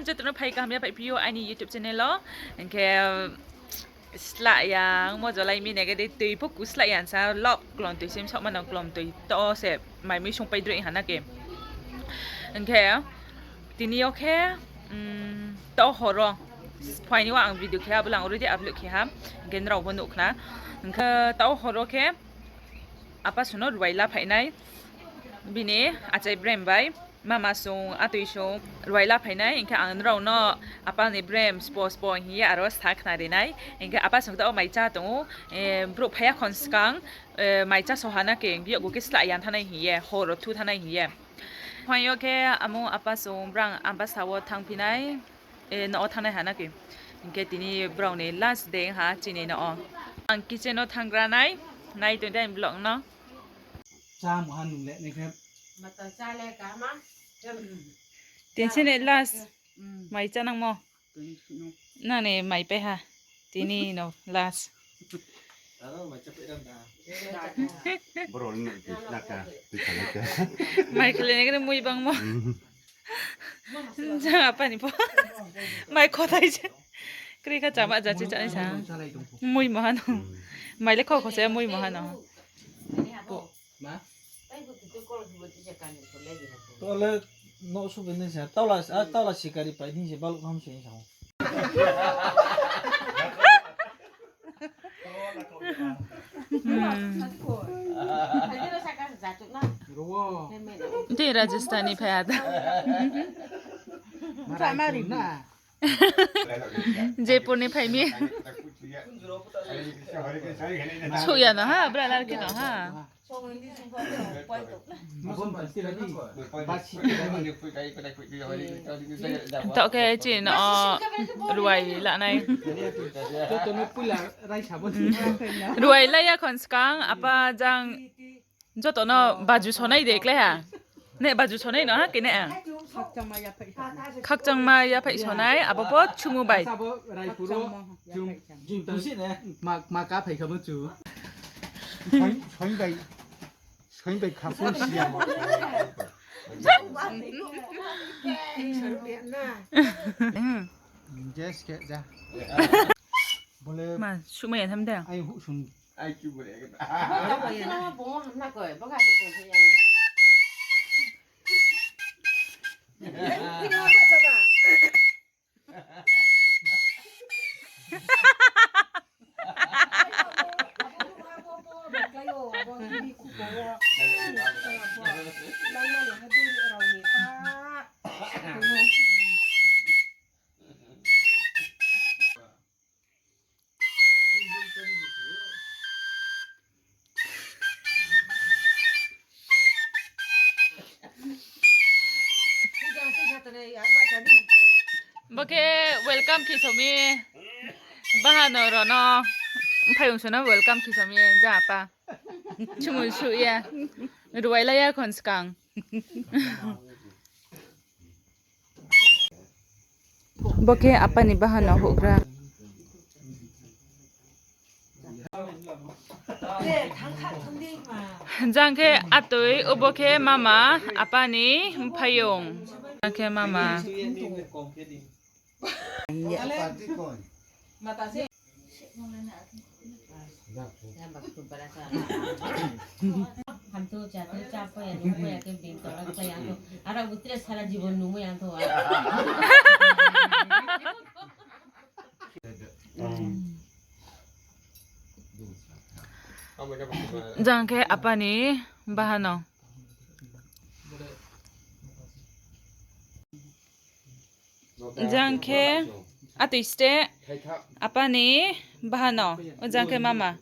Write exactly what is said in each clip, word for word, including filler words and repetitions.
Joto no phai kaham ya phaiphi ou aini YouTube channel o. Hing khe, slah ya, ang mo jolai mi nai khe dei tui pho ku slah ya sa, lop klom tui sim sok mano, klom tui to se mai mui sung pai droi ha na khe. Hing khe, tini yo khe, um, to horo, phaini wo ang video khe ha, abo le ang already upload khe ha, hing khe nrao pho nuh khna. Hing khe to horo khe, apa sung no ruai la phai nai, bini achai brem bai, mama sung, atoi sung, ruai la phai nai, hing khe ang nrao no apa ni brem spo spo hing ye aro sa khna ri nai, hing khe apa sung to mai chá tong ou, eh, brouh phai ya khon skang, eh, mai chá so ha na khe, yakgu khe slah ya thanng nai hing ye, horo thu thanng nai hing ye. Phai yo khe amo apa sung brang Ambasa wo thanngphi nai, eh, no o thanngnai ha na khe. Hing khe tini brao ni last day ha chini no o. Ang kitchen no thannggra nai, nai tong dei vlog no. Chá mo ha nung le, nai khe. Tini chini last. Mai chá nangmo. Nang ni mai pai ha. Tini no last. Mai khlai nai khe mui bangmo. Jang apa ni pho. Mai khothai se. Kri kha chama ja chi chá nai sa. Mui mo ha no. Mai le kho kho se mui mo ha no. To le no su bini sa. Taula, ah, taula sikari pai ni se balok ham se sa. Tei Rajasthan ni phai ha da. Jaipur ni phai mi. Suh ya no ha, bra lar khe no ha. Taoh khe chini no o ruai la nai. Ruai la ya khon skang apa jang joto no baju sonai de klái ha. Ne baju sonai no ha kene. Khakchangma yaphaih sonai, abo pho chumu bai. Ma, ma ka phai kha bo chu. Soin bai, soin bai kha phung si ya. Just ke ja. Bole ma, sumai ya tham de. Ai hu sum. Ai chu bole. Bo khe welcome khe somi. Bahano rao no mphaiyong song no welcome khe somi ja apa. Chumui suh ya. Ruai la ya khon skang. Bo khe apa ni bahano houhgra. Jang khe atoi, obo khe mama, apa ni mphaiyong. Jang khe mama. Jang khe apa ni bahano. Jang khe atoi ste apa ni bahano. O jang khe mama.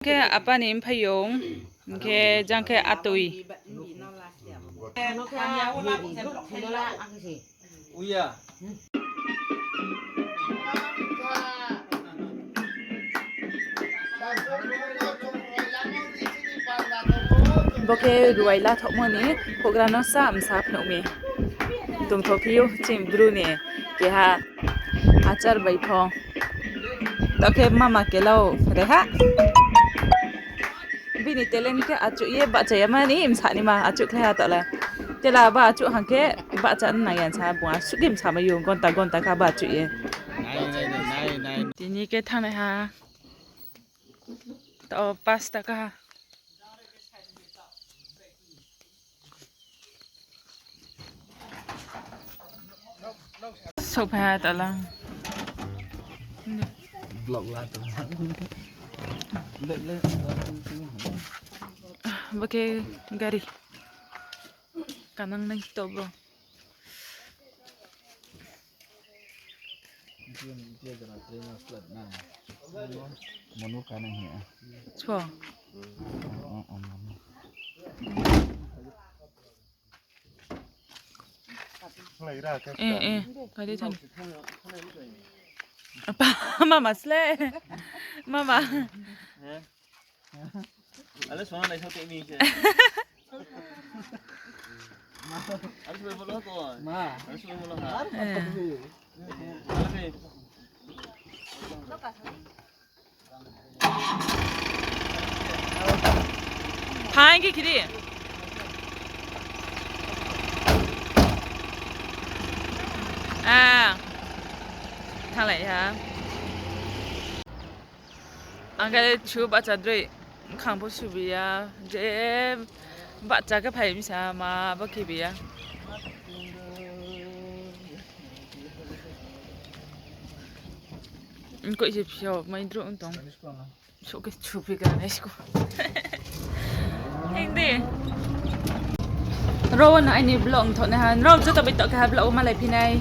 Khe apa ni mphaiyong, khe jang khe atoi. Bo khe ruai la thohmo ni houhgra no sa msa phnuh mi. Tongthoh phi ou chini bru ni keha achar bai pho. Taoh khe mama kelau re ha. Ni talent khe achouh ye bahcha ya mani msa ni ma achouh khlai ha taoh le. Tela ba achouh hang khe bahcha nang ya sa bung asuh khe msa mai ou gonta gonta kha ba achouh ye. Tini khe thanngnaiha. Taoh pasta kha. Souhphai ha taoh le. Vlog la tong. Bo khe gari. Kanang nai to bro. Monu kanang hi. So. Eh, eh, kadi than. Apa, mama sle. Mama. Ale sona lai sa te mi se. Ale sona bolo ko. Ma. Ale sona bolo ha. Eh. Ale ke. Thanng khe kiri. Ah. Thannglai ha. Ang khe chu bahcha droi, bkhang pho subi ya, je bahcha khe phai mi sa ma bo khe bi ya. Koi se phiyok mai dro tong. Souh khe chuphi khe nai sku. Hing di. Ro no aini vlog mthoh nai ha. Ro joto bai toh khe ha vlog wo malai phi nai.